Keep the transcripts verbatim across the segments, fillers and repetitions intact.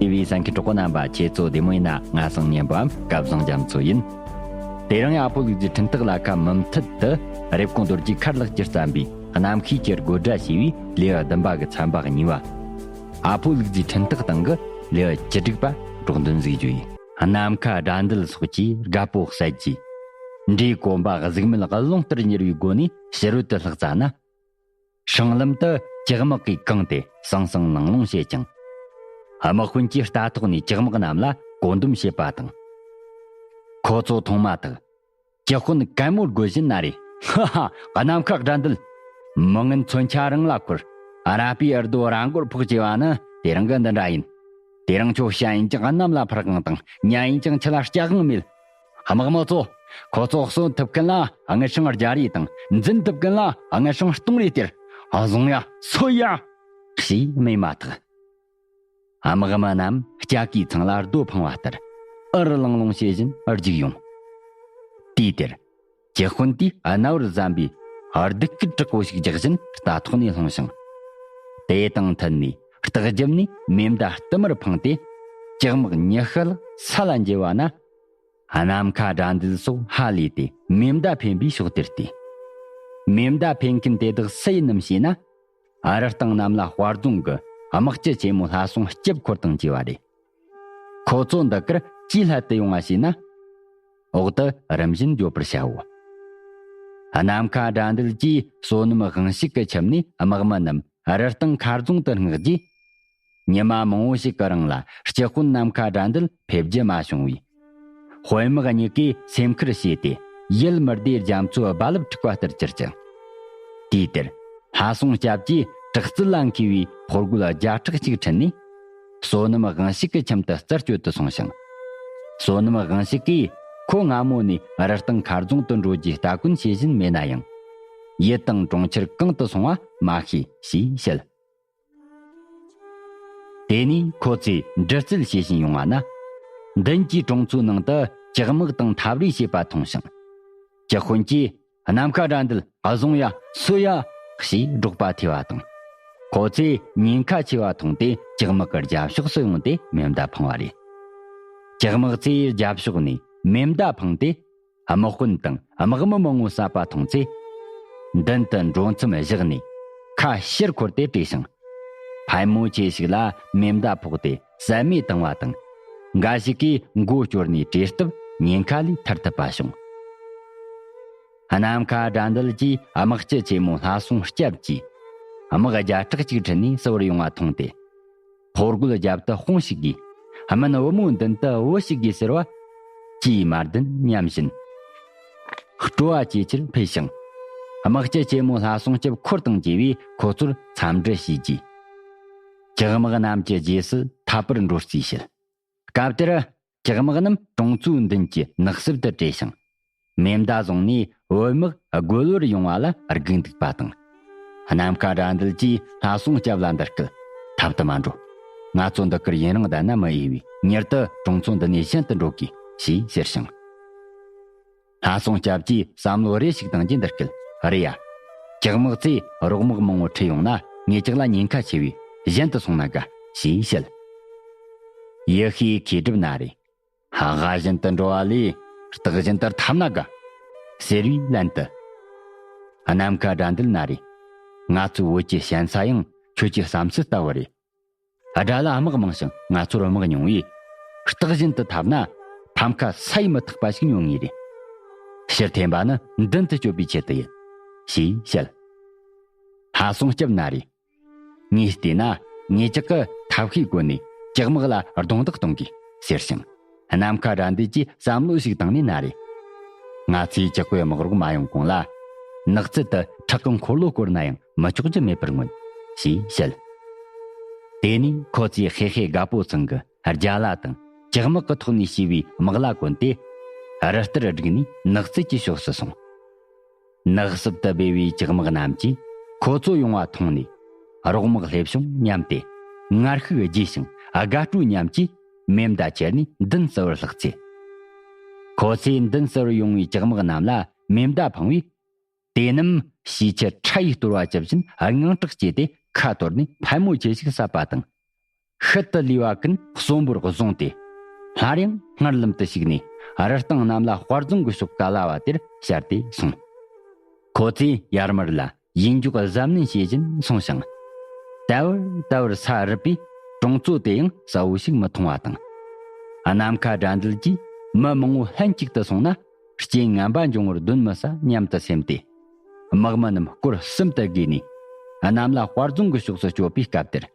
ཏེ་བའི་གསན་མཁན་གྲོགས་པོ་རྣམ་པ་ཁྱེད་ཚོ་བདེ་མོ་ཡིན་ན། ང་སང་ཉན་པའམ་སྐལ་བཟང་རྒྱ་མཚོ་ཡིན། དེ་རིང་ཨ་ཕོ་ལུག་རྫིའི་འཕྲིན་སྟེགས་ལ་ཁ་མུ་མཐུད་དུ་རེབ་གོང་རྡོ་རྗེ་མཁར་ལགས་ཀྱིས་བརྩམས་པའི་གནམ་གཤིས་ཀྱི་དགོད་སྒྲ་ཞེས་པའི་ལེའུ་བདུན་པ་གི་ཚན་པ་གཉིས་པ། ཨ་ཕོ་ལུག་རྫིའི་འཕྲིན་སྟེགས་སྟེང་གི་ལེའུ་བཅུ་དྲུག་པ་སྒྲོག་འདོན་ཟིག་བརྗོད་ཡིན། ནམ་མཁའ་དགྲ་འདུལ་སོགས་ཀྱིས་རྒད་པོ་བསད་རྗེས། འབྲས་གོམ་པ་གཟུགས་མེད་རླུང་ལྟར་མྱུར་བའི་སྒོ་ནས་ཕྱི་རོལ་དུ་ལྷགས་ཙ་ན། སྲང་ལམ་དུ་ལྕགས་དམག་གིས་གང་སྟེ་ཟང་ཟིང་ལང་ལོང་བྱེད་ཅིང་། དམག་དཔོན་གྱིས་རྟ་ཐོག་ནས་ལྕགས་དམག་རྣམས་ལ་བཀོད་འདོམས་བྱེད་པ་དང་། ཁོ་ཚོ་མཐོང་མ་ཐག་ལྕགས་དཔོན་གད་མོ་དགོད་བཞིན་ན་རེ། ཧ་ཧ། ནམ་མཁའ་དགྲ་འདུལ། མི་ངན་མཚོན་ཆ་རང་ལ་འཁོར། ར་པའི་ཨར་རྡོ་ར་མགོར་ཕོག་ཅེས་པ་ནི་དེ་རིང་གི་འདི་འདྲ་ཡིན། དེ་རིང་ཁྱོད་ཤ་ཡིན་ཀྱང་གནམ་ལ་འཕུར་དབང་དང་། ཉ་ཡིན་ཀྱང་ཆུ་ལ་སྐྱ་དབང་མེད། དམག་མི་ཚོ། ཁོ་ཚོ་གསོད་ཐུབ་མཁན་ལ་དངུལ་སྲང་བརྒྱ་རེ་དང་འཛིན་ཐུབ་མཁན་ལ་དངུལ་སྲང་སྟོང་རེ་སྟེར། བཟུང་ཡ། གསོད་ཡ། ཞེས་སྨྲས་མ་ཐག་དམག་མི་རྣམས་སྐྱ་ཀའི་ཚང་ལ་རྡོ་འཕངས་པ་ལྟར་ཨུ་རུ་ལང་ལོང་བྱེད་བཞིན་རྒྱུགས་ཡོང་། དུས་དེར། ཀྱི་དཔོན་དེས་གནའ་བོར་བཟའ་བའི་སྡུག་སྐད་དྲག་པོ་ཞིག་རྒྱག་བཞིན་རྟ་ཐོག་ནས་ལྷུང་ཞིང་། དེ་དང་མཐུད་ནས་རྟགས་རྒྱབ་ནས་མེ་མདའ་བསྟུད་མར་འཕངས་ཏེ། ལྕགས་དམག་ཉི་ཤུ་ལ་ས་ལ་འགྱེལ་བ་ན། ནམ་མཁའ་དགྲ་འདུལ་སོགས་ཧ་ལས་ཏེ་མེ་མདའ་འཕེན་པའི་ཕྱོགས་དེར་བལྟས། མེ་མདའ་འཕེན་མཁན་དེ་དག་སུ་ཡིན་ནམ་ཞེ་ན། ཨ་རུ་སྟེང་གནམ་ལ་དཔའ་རྫོང་གི་དམག་སྤྱི་ཆེན་མོ་ལྷ་སྲུང་སྐྱབས་འཁོར་དང་བཅས་པ་རེད། ཁོ་ཚོ་འདི་གར་ཅིའི་སླད་དུ་ཡོང་བ་ཞེ་ན། འོག་ཏུ་རིམ་བཞིན་བརྗོད་པར་བྱའོ། ནམ་མཁའ་དགྲ་འདུལ་གྱིས་བསོད་ནམས་དབང་ཕྱུག་གི་ཁྱིམ་ནས་དམག་མི་རྣམས་ཨ་རུ་སྟེང་མཁར་རྫོང་དུ་མངགས་རྗེས། ཉི་མ་མང་བོ་ཞིག་གི་རིང་ལ་སྤྱི་དཔོན་ནམ་མཁའ་དགྲ་འདུལ་ཕེབས་རྒྱུ་མ་བྱུང་བས། དཔོན་དམག་གཉིས་ཀས་སེམས་ཁུར་བྱས་ཏེ་ཡུལ་མི་སྡེའི་རྒྱ་མཚོའི་རྦ་རླབས་འཁྲུག་པ་ལྟར་གྱུར་ཅིང་། དུས་དེར། ལྷ་སྲུང་སྐྱབས་ཀྱིས་དྲག་རྩལ་ལ་མཁས་པའི་ཕོ་རྒོད་བརྒྱ་ཕྲག་གཅིག་ཁྲིད་ནས། བསོད་ནམས་དབང་ཕྱུག་གི་ཁྱིམ་དུ་རྩད་གཅོད་དུ་སོང་ཞིང་། བསོད་ནམས་དབང་ཕྱུག་གིས་ཁོ་སྔ་མོ་ནས་ཨ་རུ་སྟེང་མཁར་རྫོང་དུ་འགྲོ་རྒྱུའི་སྟ་གོན་བྱེད་བཞིན་མེད་ན་ཡང་། ཡུལ་དང་གྲོང་ཁྱེར་གང་དུ་སོང་བ་མ་ཤེས་ཞེས་བཤད། དེ་ནས་ཁོ་ཚོས་འདྲི་རྩད་བྱེད་བཞིན་ཡོང་བ་ན། མདུན་གྱི་གྲོང་ཚོའི་ནང་དུ་ལྕགས་དམག་དང་འཐབ་རེས་བྱེད་པ་མཐོང་ཞིང་། ཀྱི་དཔོན་གྱིས། ནམ་མཁའ་དགྲ་འདུལ། བཟུང་ཡ། གསོད་ཡ། ཞེས་སྒྲོག་པ་ཐོས་པ་དང་། ཁོ་ཚོས་ཉེན་ཁ་ཆེ་བ་མཐོང་སྟེ་ལྕགས་དམག་གི་རྒྱབ་ཕྱོགས་སུ་ཡོང་སྟེ་མེ་མདའ་འཕངས་པ་རེད། ལྕགས་དམག་ཚོས་རྒྱབ་ཕྱོགས་ནས་མེ་མདའ་འཕངས་ཏེ། དམག་དཔོན་དང་དམག་མི་མང་བོ་བསད་པ་མཐོང་ཚེ། མདུན་དུ་འགྲོ་མཚམས་བཞག་ནས་ཁ་ཕྱིར་འཁོར་ཏེ་བྲོས་ཤིང་། ཕལ་མོ་ཆེ་ཞིག་ལ་མེ་མདའ་ཕོག་སྟེ་བསད་རྨས་བཏང་བ་དང་། འགའ་ཞིག་གིས་མགོ་སྐྱོར་ནས་བྲོས་སྟབས་ཉེན་ཁ་ལས་ཐར་ཐུབ་པ་བྱུང་། ནམ་མཁའ་དགྲ་འདུལ་གྱིས་དམག་སྤྱི་ཆེན་མོ་ལྷ་སྲུང་སྐྱབས་ཀྱིས་དམག་བརྒྱ་ཕྲག་གཅིག་ཁྲིད་ནས་བསུ་བར་ཡོང་བ་མཐོང་སྟེ། ཕོ་རྒོད་རྒྱབ་ཏུ་དཔུང་ཞིག་གིས། སྨན་བུ་མོ་མདུན་དུ་བུ་ཞིག་གིས་ཟེར་བ། ཅིས་མ་བདེན་སྙམ་བཞིན། སྤྲོ་བ་ཇེ་ཆེར་འཕེལ་ཞིང་། དམག་སྤྱི་ཆེན་མོ་ལྷ་སྲུང་སྐྱབས་འཁོར་དང་བཅས་པས་ཁོ་ཚོར་འཚམས་འདྲི་བྱས་རྗེས། ལྕགས་དམག་རྣམས་ཀྱི་རྗེས་སུ་འཐབ་པར་འགྲོ་རྩིས་བྱེད། སྐབས་དེར། ལྕགས་དམག་རྣམས་གྲོང་ཚོའི་མདུན་གྱི་ནགས་གསེབ་ཏུ་བྲོས་ཤིང་། མེ་མདའ་བཟུང་ནས་བོད་དམག་རྒོལ་བར་ཡོང་བ་ལ་སྒུག་འདུག་པ་དང་། ནམ་མཁའ་དགྲ་འདུལ་གྱིས་ལྷ་སྲུང་སྐྱབས་ལ་འདི་སྐད། ཐབས་དུ་མ་འགྲོ། ང་ཚོ་འདི་གར་ཡུན་རིང་བསྡད་ན་མི་འོས་པས། མྱུར་དུ་གྲོང་ཚོ་འདི་ནས་གཞན་དུ་འགྲོ་དགོས་ཞེས་ཟེར་ཞིང་། ལྷ་སྲུང་སྐྱབས་ཀྱིས་བསམ་བློ་རེ་ཞིག་བཏང་རྗེས་འདི་སྐད། རེད་ཡ། ལྕགས་དམག་ཚོས་རོགས་དམག་མང་བོ་ཁྲིད་ཡོང་ན་ངེད་ཅག་ལ་ཉེན་ཁ་ཆེ་བས་གཞན་དུ་སོང་ན་དགའ་ཞེས་བཤད། ཡེ་ཤེས་མཁས་གྲུབ་ན་རེ། ཧ་ཧ། གཞན་དུ་འགྲོ་བ་ལས་རྟགས་བཞིན་དུ་འཐབ་ན་དགའ། ཟེར་བའི་ལན་དུ། ནམ་མཁའ་དགྲ་འདུལ་ན་རེ། ང་ཚོའི་བོད་ཀྱི་ཞན་ས་ཡང་ཁྱོད་ཀྱི་བསམ་ཚུལ་ལྟ་བུ་རེད། དགྲ་ལ་དམག་མང་ཞིང་ང་ཚོར་དམག་ཉུང་བས། རྟགས་བཞིན་དུ་འཐབ་ན་ཕམ་ཁ་སེལ་མི་ཐུབ་པ་ཞིག་ཉོ་ངེས་རེད། ཕྱིར་འཐེན་པ་ནི་མདུན་དུ་སྐྱོད་པའི་ཆེད་དུ་ཡིན། ཞེས་བཤད། ལྷ་སྲུང་སྐྱབས་ན་རེ། ངས་བལྟས་ན་ངེད་ཅག་གི་ཐབས་ཤེས་བཀོལ་ནས་ལྕགས་དམག་ལ་རྡུང་རྡེག་གཏོང་དགོས་ཟེར་ཞིང་། ནམ་མཁའ་དགྲ་འདུལ་གྱིས་བསམ་བློ་ཞིག་བཏང་ནས་ན་རེ། ང་ཚོས་ཇག་པོའི་དམག་རོགས་མ་ཡོང་གོང་ལ། ནགས་ཚལ་དུ་ཁྲག་གི་འཁོར་ལོ་བསྐོར་ན་ཡང་མི་ཆོག་རྒྱུ་མེད་པར་མངོན། ཞེས་བཤད། དེ་ནས་ཁོ་ཚོས་ཧེ་ཧེ་དགའ་པོ་ཚང་གི་རྒྱ་ལྭ་དང་ལྕགས་དམག་གི་ཐོག་ནས་བྱས་པའི་དམག་ལྭ་གོན་ཏེ། རི་ལྟར་བསྒྲིགས་ནས་ནགས་ཚལ་གྱི་ཕྱོགས་སུ་སོང་། ནགས་གསེབ་ཏུ་སྦས་པའི་ལྕགས་དམག་རྣམས་ཀྱིས་ཁོ་ཚོ་ཡོང་བ་མཐོང་ནས། རོགས་དམག་སླེབས་བྱུང་སྙམ་སྟེ། ངར་ཤུགས་རྒྱས་ཤིང་དགའ་སྤྲོའི་ཉམས་ཀྱིས་མེ་མདའ་ཁྱེར་ནས་མདུན་བསུ་བར་ལྷགས་ཚེ། ཁོ་ཚོས་མདུན་བསུ་བར་ཡོང་བའི་ལྕགས་དམག་རྣམས་ལ་མེ་མདའ་འཕངས་པས། དེ་རྣམས་ཞིང་ཆུ་ཁྲ་ཡིས་གཏོར་བ་ཇི་བཞིན་དངངས་སྐྲག་སྐྱེས་ཏེ་ཁ་གཏོར་ནས་ཕལ་མོ་ཆེ་ཞིག་བསད་པ་དང་། ཤུལ་དུ་ལུས་པ་ཀུན་གསོན་པོར་བཟུང་སྟེ། སླར་ཡང་སྔར་ལམ་དུ་ཞུགས་ནས། རི་སྟེང་གནམ་ལ་དཔལ་རྫོང་གི་ཕྱོགས་ག་ལ་བ་དེར་ཤར་ཏེ་སོང་། ཁོ་ཚོས་ཡར་མར་ལ་ཡིད་འཇོག་གཟབ་ནན་བྱེད་བཞིན་སོང་ཞིང་། ད་བར་ད་བར་ས་རུབ་པས་གྲོང་ཚོ་དེ་ཡང་གསལ་བོ་ཞིག་མི་མཐོང་བ་དང་། ནམ་མཁའ་དགྲ་འདུལ་གྱིས་མི་མང་བོ་ལྷན་ཅིག་ཏུ་སོང་ན། རྐྱེན་ངན་པ་འབྱུང་བར་གདོན་མི་ཟ་སྙམ་དུ་སེམས་ཏེ། དམག་མི་རྣམས་སྐོར་གསུམ་དུ་བགོས་ནས། གནམ་ལ་དཔལ་རྫོང་གི་ཕྱོགས་སུ་བསྐྱོད་པའི་སྐབས་དེར།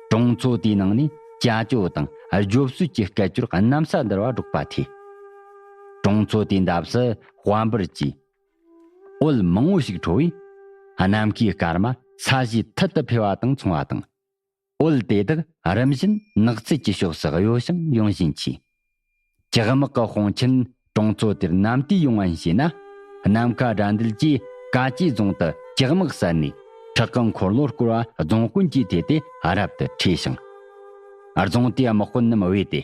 གྲོང་ཚོ་དེའི་ནང་ནས་ཅ་ཅོ་དང་རྒྱོབ་སོད་ཀྱི་སྐད་ཅོར་གནམ་ས་འདར་བ་སྒྲོག་པ་ཐོས། གྲོང་ཚོ་དེའི་འདབས་སུ་དཔལ་འབར་གྱི་འོད་མང་བོ་ཞིག་འཕྲོ་བས། ནམ་མཁའི་སྐར་མ་ས་གཞིའི་མཐིལ་དུ་འཕེལ་བ་དང་མཚུངས་པ་དང་། འོད་དེ་དག་རིམ་བཞིན་ནགས་ཚལ་གྱི་ཕྱོགས་སུ་གཡོ་ཞིང་ཡོང་བཞིན་མཆིས། ཇག་དམག་གི་དཔུང་ཆེན་གྲོང་ཚོ་དེར་ནམ་དུས་ཡོང་བ་ཡིན་ཞེ་ན། ནམ་མཁའ་དགྲ་འདུལ་གྱིས་ཀ་ཅི་རྫོང་དུ་ཇག་དམག་བསད་ནས། ཁྲག་གི་འཁོར་ལོ་བསྐོར་བ་རྫོང་དཔོན་གྱིས་ཐོས་ཏེ་རབ་ཏུ་ཁྲོས་ཤིང་། རྫོང་དེའི་དམག་དཔོན་རྣམས་བོས་ཏེ།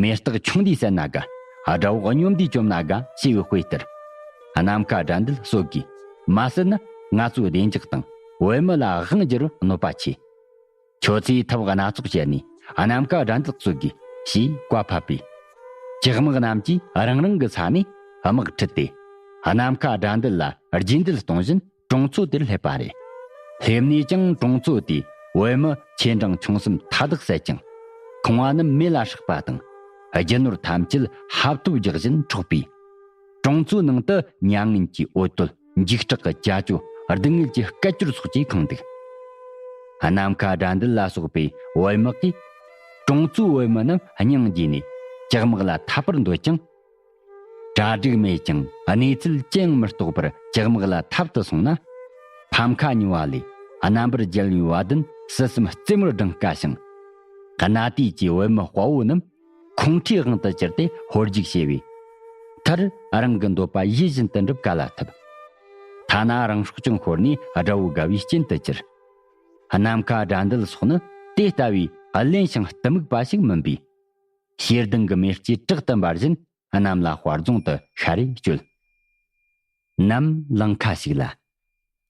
མེ་སྟག་ཆུང་འདིས་བསད་ན་དགའ། དགྲ་བོ་སྙོམ་འདིས་བཅོམ་ན་དགའ་ཞེས་པའི་དཔེ་ལྟར། ནམ་མཁའ་དགྲ་འདུལ་སོགས་ཀྱིས་མ་བསད་ན། ང་ཚོའི་བདེ་འཇགས་དང་བོད་མི་ལ་དབང་བསྒྱུར་བར་གནོད་པ་ཆེ། ཁྱོད་ཚོས་ཐབས་སྣ་ཚོགས་སྤྱད་ནས་ནམ་མཁའ་དགྲ་འདུལ་གསོད་དགོས་ཞེས་བཀའ་ཕབ་པས། ཇག་དམག་རྣམས་ཀྱིས་རང་རང་གི་ས་ནས་དམག་ཁྲིད་དེ། ནམ་མཁའ་དགྲ་འདུལ་ལ་རྗེས་འདེད་གཏོང་བཞིན་གྲོང་ཚོ་དེར་སླེབས་པ་རེད། སླེབས་ནས་ཀྱང་གྲོང་ཚོ་དེའི་བོད་མི་ཆེ་འབྲིང་ཆུང་གསུམ་མཐའ་དག་བསད་ཅིང་། ཁང་བ་རྣམས་མེ་ལ་སྲེག་པ་དང་། རྒྱུ་ནོར་ཐམས་ཅད་ཧབ་ཐོབ་རྒྱག་བཞིན་འཕྲོག་པས། གྲོང་ཚོའི་ནང་དུ་མྱ་ངན་གྱི་འོ་དོད་འཇིགས་སྐྲག་གི་ཅ་ཅོ་སྡུག་བསྔལ་གྱི་སྐད་ཅོར་སོགས་ཀྱིས་ཁེངས་འདུག་ནམ་མཁའ་དགྲ་འདུལ་ལ་སོགས་པའི་བོད་དམག་གིས་གྲོང་ཚོའི་བོད་མི་རྣམས་སྙིང་རྗེ་ནས་ཇག་དམག་ལ་འཐབ་པར་འདོད་ཀྱང་། གྲ་སྒྲིག་མེད་ཀྱང་གནས་ཚུལ་ཅི་ཡང་མི་རྟོགས་པར་ཇག་དམག་ལ་འཐབ་ཏུ་སོང་ན། ཕམ་ཁ་ཉུང་བ་ལས་རྣམ་པར་རྒྱལ་བའི་བ་དན་སྲིད་གསུམ་རྩེ་མོར་བསྒྲེང་དཀའ་ཞིང་། གནའ་དུས་ཀྱི་བོད་མི་དཔའ་བོ་རྣམས་ཁོང་ཁྲོའི་དབང་དུ་གྱུར་ཏེ་ཧོལ་རྒྱུག་བྱས་པས། མཐར་རང་གི་འདོད་པ་ཡིད་བཞིན་དུ་འགྲུབ་ག་ལ་ཐུབ། ཐ་ན་རང་སྲོག་ཀྱང་ཤོར་ནས་དགྲ་བོ་དགའ་བའི་རྐྱེན་དུ་གྱུར། ནམ་མཁའ་དགྲ་འདུལ་སོགས་ནི་དེ་ལྟ་བུའི་གླེན་ཞིང་གཏི་མུག་པ་ཞིག་མིན་པས། ཞེ་སྡང་གི་མེ་ལྕེ་དྲག་ཏུ་འབར་བཞིན་གནམ་ལ་དཔལ་རྫོང་དུ་ཤར་རེ་བསྐྱོད། ནམ་ལངས་ཁ་ཞིག་ལ།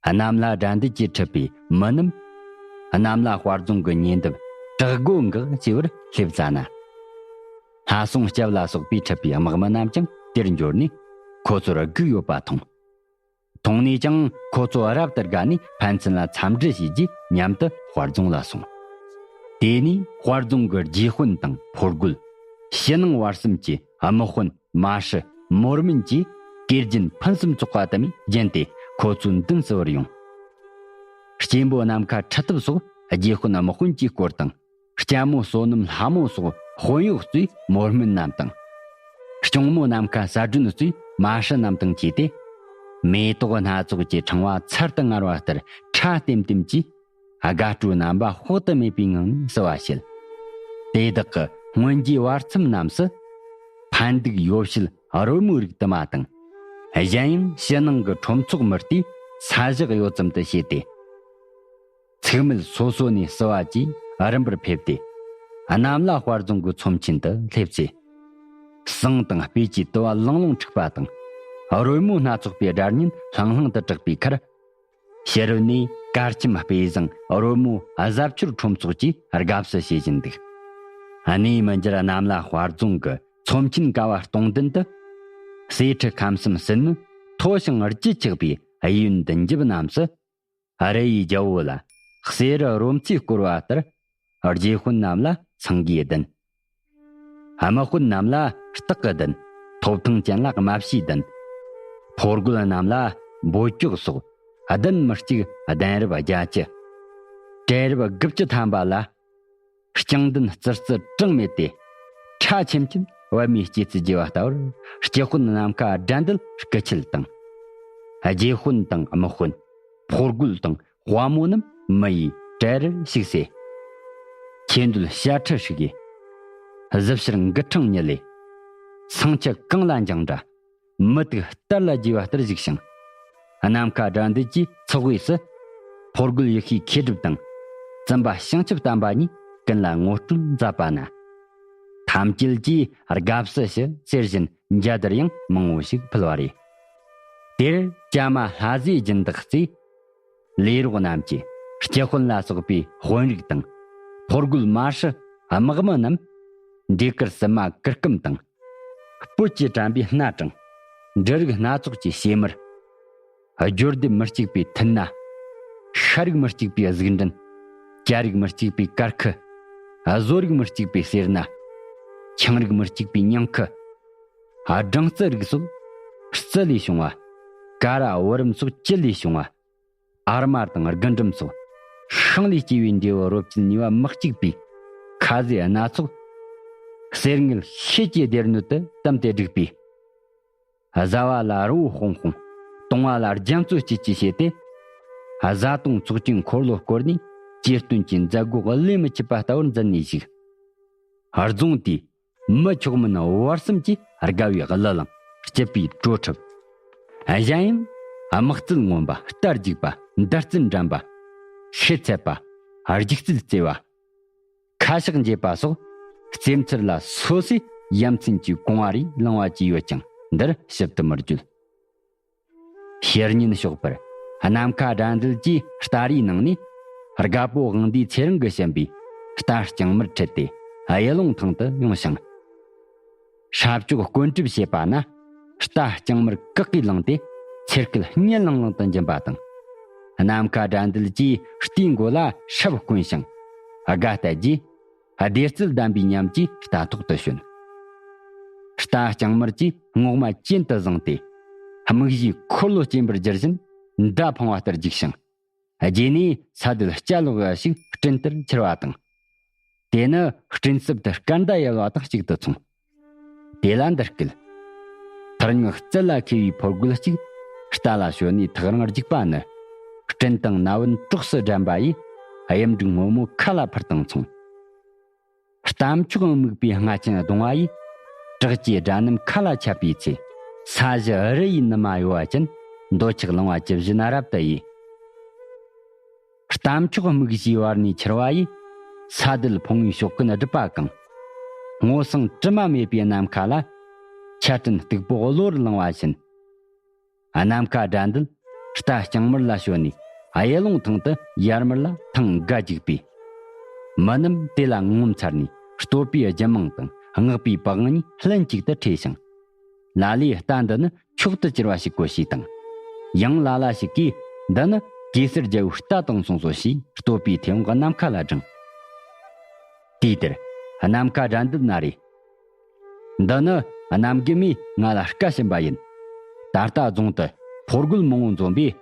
གནམ་ལ་དགྲ་འདུལ་གྱིས་ཁྲིད་པའི་མི་རྣམས། གནམ་ལ་དཔལ་རྫོང་གི་ཉེ་འདབས་བྲག་སྒོ་འགག་ཅེས་པར་སླེབས་ཙ་ན། ལྷ་སྲུང་སྐྱབས་ལ་སོགས་པས་ཁྲིད་པའི་དམག་མི་རྣམས་ཀྱང་དེར་འབྱོར་ནས་ཁོ་ཚོར་སྒུག་ཡོད་པ་མཐོང་། མཐོང་ནས་ཀྱང་ཁོ་ཚོ་རབ་ཏུ་དགའ་ནས་ཕན་ཚུན་ལ་འཚམས་འདྲི་བྱས་རྗེས་མཉམ་དུ་དཔལ་རྫོང་ལ་སོང་། དེ་ནས་དཔལ་རྫོང་གི་རྗེ་དཔོན་དང་ཕོ་རྒོད། ཕྱི་ནང་བར་གསུམ་གྱི་དམག་དཔོན་མ་ཧྲི་མོར་མིན་གྱིས་གོས་རྒྱན་ཕུན་སུམ་ཚོགས་པ་དུ་མས་བརྒྱན་ཏེ་ཁོ་ཚོའི་མདུན་བསུ་བར་ཡོང་། སྐྱེན་པོ་ནམ་མཁའ་ཁྲི་ཐབས་སོགས་རྗེ་དཔོན་དམག་དཔོན་གྱི་སྐོར་དང་། ལྕམ་མོ་བསོད་ནམས་ལྷ་མོ་སོགས་དཔོན་གཡོག་གཙོས་མོར་མིན་རྣམས་དང་། སྐྱོང་མོ་ནམ་མཁའ་གསལ་སྒྲོན་གཙོས་མ་ཧྲི་རྣམས་དང་བཅས་ཏེ། མེ་ཏོག་སྣ་ཚོགས་ཀྱི་ཕྲེང་བ་ཚར་དུ་དངར་བ་ལྟར་ཁྲ་ལྟེམ་ལྟེམ་གྱིས། དགའ་སྤྲོའི་རྣམ་པ་དཔག་ཏུ་མེད་པའི་ངང་ནས་བསུ་བ་བྱེད། དེ་དག་གི་སྔོན་གྱི་བར་མཚམས་རྣམས་སུ། ཕན་སྡུག་ཡོ་བྱད་རོལ་མོའི་རིགས་དུ་མ་དང་། གཞན་ཡང་ཕྱི་ནང་གི་ཁྲོམ་ཚོགས་མི་སྡེའི་ས་བཞག་ཡོ་ཙམ་དུ་བྱས་ཏེ། ཚེགས་མེད་སོ་སོ་ནས་བསུ་བ་བཅས་རིམ་པར་ཕེབས་ཏེ། གནམ་ལ་དཔལ་རྫོང་གི་ཚོམས་ཆེན་དུ་སླེབས་ཚེ། ཟངས་དང་སྤོས་ཀྱི་དུ་བ་ལང་ལོང་འཁྲིགས་པ་དང་། རོལ་མོ་སྣ་ཚོགས་པའི་སྒྲ་སྙན་ལྷང་ལྷང་དུ་གྲགས་པའི་ཁར། ཕྱི་རོལ་ནས་གར་ཁྱིམ་སྤོས་བཟང་རོལ་མོ་གཟབ་མཆོར་ཁྲོམ་ཚོགས་ཀྱིས་དགའ་བསུ་བྱེད་བཞིན་འདུག་གནས་མི་འགྱུར་གནམ་ལ་དཔལ་རྫོང་གི་ཚོམས་ཆེན་ཀ་བ་སྟོང་ལྡན་དུ། གསེར་ཁྲི་ཁམས་གསུམ་ཟིལ་གནོན་མཐོ་ཞིང་རྒྱུད་ཆགས་པའི་གཡས་གཡོན་མདུན་རྒྱབ་རྣམས་སུ། རི་ཡི་རྒྱལ་པོ་ལ་གསེར་རི་རོལ་མཚོས་བསྐོར་བ་ལྟར། རྗེ་དཔོན་རྣམས་ལ་སེང་གེའི་གདན། དམག་དཔོན་རྣམས་ལ་སྟག་གི་གདན། ཐོབ་ཐང་ཅན་ལ་རྨ་བྱའི་གདན། ཕོ་རྒོད་རྣམས་ལ་འབོད་སྐྱོག་སོགས་གདན་མི་གཅིག་གདན་རབས་བརྒྱད་ཅུ། གྲལ་རབས་དགུ་བཅུ་ཐམ་པ་ལ། རྐྱང་གདན་ཙི་ཙི་གྲངས་མེད་དེ། ཁྲ་ཆེམ་ཆེམ་པདྨའི་སྐྱེད་ཚལ་རྒྱས་པ་ལྟ་བུར་སྐྱེ་དཔོན་ནམ་མཁའ་དགྲ་འདུལ་སྐུ་མཆེད་དང་། རྗེ་དཔོན་དང་དམག་དཔོན། ཕོ་རྒོད་དང་དཔའ་མོ་རྣམས་མི་ཡི་གྲལ་རེར་ཞུགས་སེ། ཁྱེད་འདུལ་ཞལ་ཁྲི་ཧྲིག་གེ། གཟི་བྱུར་མགུལ་འཕྲང་ཉི་ལེ། ཚངས་ཁྱི་གངས་ལ་འགྱིང་འདྲ། མུ་ཏིག་རྟ་ལ་རྒྱས་པ་ལྟར་བཞུགས་ཤིང་། ནམ་མཁའ་དགྲ་འདུལ་གྱི་ཚོགས་དབུས་སུ། ཕོ་རྒོད་ཡེ་ཤེས་མཁས་གྲུབ་དང་། བཙུན་པ་བྱང་ཆུབ་བསྟན་པ་གཉིས་ཀུན་ལ་ངོ་སྤྲོད་མཛད་པ་ན། ཐམས་ཅད་ཀྱིས་དགའ་བསུ་ཞུ་ཟེར་བཞིན་འཇའ་དར་ཡང་མང་བོ་ཞིག་ཕུལ་བ་རེད། དེར་བྱམས་པ་ལྷ་བཟོའི་སྦྱིན་བདག་རྩིས། ལས་རོགས་རྣམས་ཀྱིས་སྤྱི་དཔོན་ལ་སོགས་པའི་དཔོན་རིགས་དང་། ཕོ་རྒོད་དམར་ཧྲི་དམག་མི་རྣམས། འདྲེ་དཀར་སིལ་མ་གུར་ཀུམ་དང་། སྤོས་ཀྱིས་དྲན་པའི་སྣ་དྲངས། འབྲུ་རིགས་སྣ་ཚོགས་ཀྱི་ཕྱེ་མར། སྦྱོར་སྡེབ་མི་གཅིག་པའི་ཐུན་སྣ། ཤ་རིགས་མི་གཅིག་པའི་གཟུགས་འདྲེན། སྐྱ་རིགས་མི་གཅིག་པའི་དཀར་ཁུ། བཟོ་རིགས་མི་གཅིག་པའི་སེར་སྣ། ཆང་རིགས་མི་གཅིག་པའི་ཉིང་ཁུ། སྦྲང་རྩི་རིགས་སོགས་རྩི་ལས་བྱུང་བ། ཀ་ར་བུ་རམ་སོགས་ཅི་ལས་བྱུང་བ། ཨར་མ་དང་རྒུན་འབྲུམ་སོགས་ཤིང་ལས་སྐྱེས་པའི་འབྲས་བུ་རོ་བཅུད་ནུས་པ་མི་གཅིག་པའི་ཁ་ཟས་སྣ་ཚོགས། གསེར་དངུལ་ཤེལ་གྱི་སྡེར་སྣོད་དུ་བསྡམས་ཏེ་བསྒྲིགས་པའི། བཟའ་བ་ལ་རི་བོ་ཧོང་ཧོང་། བཏུང་བ་ལ་རྒྱ་མཚོ་སྐྱིད་ཀྱིས་བྱས་ཏེ། བཟའ་བཏུང་ཚོགས་ཀྱི་འཁོར་ལོ་བསྐོར་ནས། གཅེས་སྟོན་གྱི་མཛད་སྒོ་བློས་མི་འཆད་པ་ལྟ་བུར་མཛད་ནས་བཞུགས། རྫོང་དེའི་མི་མཆོག་མིན་བར་གསུམ་གྱི་དགའ་བའི་གླུ་ལངས། སྐྱིད་པའི་བྲོ་འཁྲབ། གཞན་ཡང་དམག་རྩལ་ངོམ་པ། རྟ་རྒྱུག་པ། མདའ་རྩལ་འགྲན་པ། ཤེད་ཚད་པ། རྒྱུག་རྩལ་རྩེ་བ། ཁ་ཕྱག་འགྱེད་པ་སོགས་རྩེད་མཚར་ལ་སོ་སོའི་ཡ་མཚན་གྱི་གོང་བ་རེ་བླངས་པ་བཅས་ཡོད་ཀྱང་། འདིར་ཞིབ་ཏུ་མི་བརྗོད། ཤེར་ཉིན་ཞོགས་པར་ནམ་མཁའ་དགྲ་འདུལ་གྱིས་རྟ་རའི་ནང་ནས་རྒད་པོ་དབང་འདུས་ཚེ་རིང་གིས་བྱིན་པའི་རྟ་རྐྱང་མར་ཁྲིད་དེ་ཨ་ཡེ་ལུང་ཐང་དུ་ཡོང་ཞིང་། ཧྲབ་ཅོག་བསྐོན་གྲིབ་བྱེད་པ་ན། རྟ་རྐྱང་མར་བཀག་གིས་བླངས་ཏེ་ཚེར་ཁུད་སྙི་ལང་ལང་དུ་འབྱིན་པ་དང་། ནམ་མཁའ་དགྲ་འདུལ་གྱིས་རྟའི་མགོ་ལ་ཧྲབ་བསྐོན་ཞིང་དགའ་སྟེར་རྗེས། བདེ་སྐྱིད་ལྡན་པའི་ཉམས་ཀྱིས་རྟ་ཐོག་ཏུ་ཞོན། རྟ་རྐྱང་མར་གྱིས་རྔོག་མ་གྱེན་དུ་བཟུང་སྟེ། རྨིག་བྱའི་འཁོར་ལོ་སྐྱེན་པར་བསྒྱུར་བཞིན་མདའ་འཕང་བ་ལྟར་རྒྱུག་ཞིང་། རྗེས་ནས་ས་དུལ་སྐྱ་ལོག་འགའ་ཞིག་སྤྲིན་ལྟར་འཁྱིལ་བ་དང་། དེ་ནི་སྤྲིན་གསེབ་ཏུ་སྐར་མདའ་ཡལ་བ་དང་གཅིག་ཏུ་མཚུངས། དེ་ལ་འདི་སྐད། ཐག་ཉེ་རྩལ་ལ་མཁས་པའི་ཕོ་རྒོད་ཅིག་རྟ་ལ་ཞོན་ནས་ཐག་རིང་རྒྱུག་པ་ནི། སྤྲིན་དང་ན་བུན་གྲོགས་སུ་འགྲན་པ་ཡི། གཡུ་འབྲུག་སྔོན་མོ་ཁ་ལ་འཕུར་དང་མཚུངས། རྟ་མཆོག་སྨུག་པའི་རྔ་ཆེན་གདོང་བ་ཡི། བྲག་གི་སྦྲ་རྣམས་ཁ་ལ་ཆད་པའི་ཚེ། ས་གཞི་རི་ཡི་ནུ་མ་གཡོ་བ་ཅན། འདོད་ཆགས་ལང་བ་ཇི་བཞིན་རབ་ཏུ་དབྱེ། རྟ་མཆོག་སྨུག་བཞིའི་བར་ནས་འཁྱིལ་བ་ཡི། ས་དུལ་ཕུང་བོའི་ཕྱོགས་ཀུན་སྒྲིབ་པ་གང་། སྔོ་བསངས་དྲི་མ་མེད་པའི་ནམ་མཁའ་ལ། ཆར་སྤྲིན་སྟུག་པོ་གློ་བུར་ལངས་པ་བཞིན། ནམ་མཁའ་དགྲ་འདུལ་རྟ་རྐྱང་མར་ལ་ཞོན་ནས་ཨ་ཡེ་ལུང་ཐང་དུ་ཡར་མར་ལ་ཐང་འགའ་རྒྱུག་པས། མི་རྣམས་དེ་ལ་ངོ་མཚར་ནས་བསྟོད་པའི་རྒྱུད་མང་དང་བསྔགས་པའི་པགས་གཉིས་ལྷན་ཅིག་ཏུ་འཕྲད་ཞིང་། ལ་ལས་རྟ་འདི་ནི་མཆོག་ཏུ་གྱུར་པ་ཞིག་གོ་ཞེས་དང་། ཡང་ལ་ལ་ཞིག་གིས་འདི་ནི་གེ་སར་རྒྱལ་པོའི་རྟ་དང་མཚུངས་སོ་ཞེས་བསྟོད་པའི་མཐེ་བོང་གི་ནམ་མཁའ་ལ་བསྒྲེངས། དུས་དེར་ནམ་མཁའ་དགྲ་འདུལ་ན་རེ། འདི་ནི་གནམ་རྒྱུད་མས་ང་ལ་བཀའ་བྱིན་པ་ཡིན། ད་ལྟ་རྫོང་དུ་ཕོ་རྒོད་མང་བོ་འཛོམས་པས།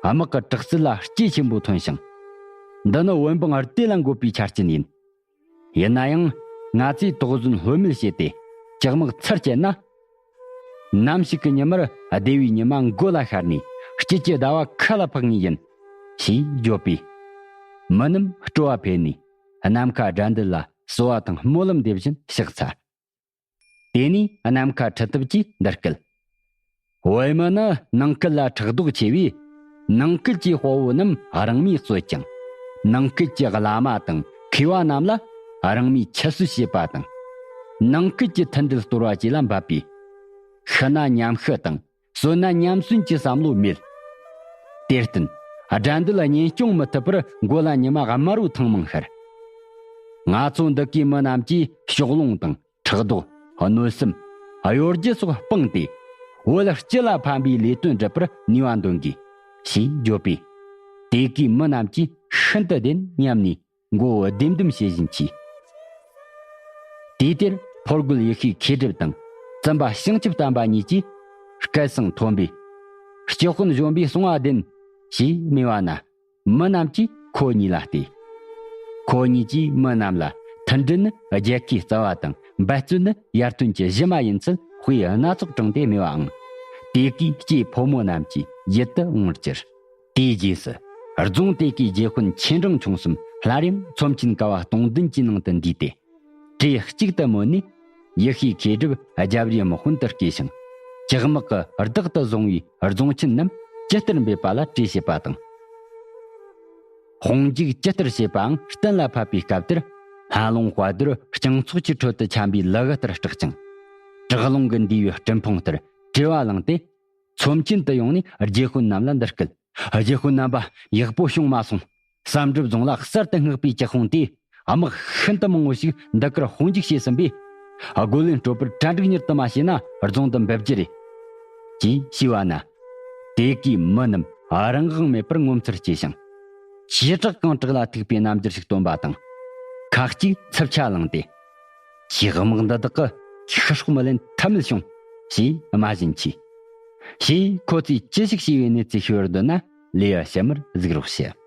དམག་གི་དྲག་རྩལ་ལ་སྐྱེས་ཆེན་པོ་ཐོན་ཞིང་། འདི་ནི་བོད་འབངས་བདེ་ལ་འགོད་པའི་ཆ་རྐྱེན་ཡིན། ཡིན་ན་ཡང་ང་ཚོས་དོགས་ཟོན་ལྷོད་མེད་བྱས་ཏེ་ལྕགས་དམག་ཚུར་བསྐྱལ་ན། ནམ་ཞིག་གི་ཉི་མར་བདེ་བའི་ཉི་མ་མགོ་ལ་ཤར་ནས་དཀྱིལ་གྱི་ཟླ་བ་ཁ་ལ་འཕགས་ངེས་ཡིན། ཞེས་བརྗོད་པས། མི་རྣམས་སྤྲོ་བ་འཕེལ་ནས་ནམ་མཁའ་དགྲ་འདུལ་ལ་བསུ་བ་དང་སྨོན་ལམ་འདེབས་བཞིན་ཕྱག་འཚལ། དེ་ནས་ནམ་མཁའ་ཁྲི་ཐབས་ཀྱིས་འདི་སྐད། བོད་མི་ནི་ནང་ཁུལ་ལ་ཕྲག་དོག་ཆེ་བས། ནང་ཁུལ་གྱི་དཔའ་བོ་རྣམས་རང་མོས་གསོད་ཅིང་། ནང་ཁུལ་གྱི་བླ་མ་དང་མཁས་པ་རྣམས་ལ་རང་མོས་ཁྱད་གསོད་བྱེད་པ་དང་། ནང་ཁུལ་གྱི་མཐུན་སྒྲིལ་གཏོར་བ་བཅས་ལ་འབབ་པས། ཤི་ན་མཉམ་ཤི་དང་གསོན་ན་མཉམ་གསོན་གྱི་བསམ་བློ་མེད། དེར་བརྟེན་དགྲ་འདུལ་གཉེན་སྐྱོང་མི་ཐུབ་པར་མགོ་ལ་ཉི་མ་དམར་བོ་ཐེངས་མང་ཤར། ང་ཚོ་འདི་གའི་མི་རྣམས་ཀྱིས་ཕྱོགས་ལྷུང་དང་། ཕྲག་དོག་གནོད་སེམས། གཡོ་སྒྱུ་སོགས་སྤངས་ཏེ། བོད་སྤྱི་ལ་ཕན་པའི་ལས་དོན་སྒྲུབ་པར་ནུས་པ་འདོན་དགོས། ཞེས་བརྗོད་པས། དེ་གའི་མི་རྣམས་ཀྱིས་ཤིན་ཏུ་བདེན་སྙམ་ནས་མགོ་བོ་ལྡེམ་ལྡེམ་བྱེད་བཞིན་མཆིས། དུས་དེར་ཕོ་རྒོད་ཡེ་ཤེས་མཁས་གྲུབ་དང་བཙུན་པ་བྱང་ཆུབ་བསྟན་པ་གཉིས་ཀྱིས་སྐད་གསང་མཐོན་པོས། སྤྱི་དཔོན་གཞོན་པས་གསུང་བ་བདེན། ཞེས་སྨྲས་པ་ན། མི་རྣམས་ཀྱིས་ཁོ་གཉིས་ལ་བལྟས། ཁོ་གཉིས་ཀྱིས་མི་རྣམས་ལ་མཐུན་སྒྲིལ་ནི་རྒྱལ་ཁའི་རྩ་བ་དང་འབད་བརྩོན་ནི་ཡར་ཐོན་གྱི་གཞི་མ་ཡིན་ཚུལ་དཔེ་སྣ་ཚོགས་དྲངས་ཏེ་སྨྲས་པའང་། དེ་གའི་སྐྱེས་ཕོ་མོ་རྣམས་ཀྱི་ཡིད་དུ་འོང་བར་གྱུར། དེའི་རྗེས་སུ་རྫོང་དེ་གའི་རྗེ་དཔོན་ཆེ་འབྲིང་ཆུང་གསུམ་སླར་ཡང་ཚོམས་ཆེན་ཀ་བ་སྟོང་བདུན་གྱི་ནང་དུ་འདུས་ཏེ། གྲས་གཅིག་ཏུ་མོལ་ནས། ཡེ་ཤེས་མཁས་གྲུབ་རྒྱབ་རིའི་དམག་དཔོན་དུ་བསྐོས་ཤིང་། ལྕགས་དམག་གི་བདག་ཏུ་བཟུང་བའི་རྫོང་ཆེན་རྣམས་ཇི་ལྟར་འབེབས་པ་ལ་གྲོས་བྱེད་པ་དང་། དཔུང་འཇུག་ཇི་ལྟར་བྱེད་པའང་གཏན་ལ་ཕབ་པའི་སྐབས་དེར། ལྷ་ལུང་དཔལ་རྡོར་སྤྱང་ཚོགས་ཀྱི་ཁྲོད་དུ་འཁྱམས་པའི་ལུ་གུ་ལྟར་སྐྲག་ཅིང་། བྲག་ལུང་གི་མདུད་པའི་སྤྲིན་ཕུང་ལྟར་བྲེལ་བ་ལངས་ཏེ། ཚོམས་ཆེན་དུ་ཡོང་ནས་རྗེ་དཔོན་རྣམས་ལ་འདི་སྐད། རྗེ་དཔོན་རྣམ་པ། ཡག་པོ་བྱུང་མ་སོང་། བསམ་གྲུབ་རྫོང་ལ་གསར་དུ་བསྔགས་པའི་ཀྱི་དཔུང་དེས། དམག་ཤིན་ཏུ་མང་བོ་ཞིག་འདི་གར་དཔུང་འཇུག་བྱས་ཟིན་པས། རྒོལ་ལན་སྤྲོད་པར་གྲ་སྒྲིག་མྱུར་དུ་མ་བྱས་ན་རྫོང་དུ་འབེབས་རྒྱུ་རེད། ཅེས་ཞུས་པ་ན། དེ་གའི་མི་རྣམས་རང་དབང་མེད་པར་ངོ་མཚར་སྐྱེས་ཤིང་། བྱེ་བྲག་གང་དྲག་ལ་ཐུག་པའི་རྣམ་འགྱུར་ཞིག་སྟོན་པ་དང་། ཁ་ཅིག་འཚུབ་ཆ་ལངས་ཏེ། ཆེས་དམག་འདི་དག་གི་ཆོས་སྲོག་མི་ལེན་ཐབས་མེད་བྱུང་། ཞེས་སྨྲ་བཞིན་མཆིས། ཞེས་ཁོ་ཚོས་ཅི་ཞིག་བྱས་པའི་གནས་ཚུལ་ཤེས་པར་འདོད་ན། ལེའུ་གཤམ་མར་གཟིགས་རོགས་ཞུ།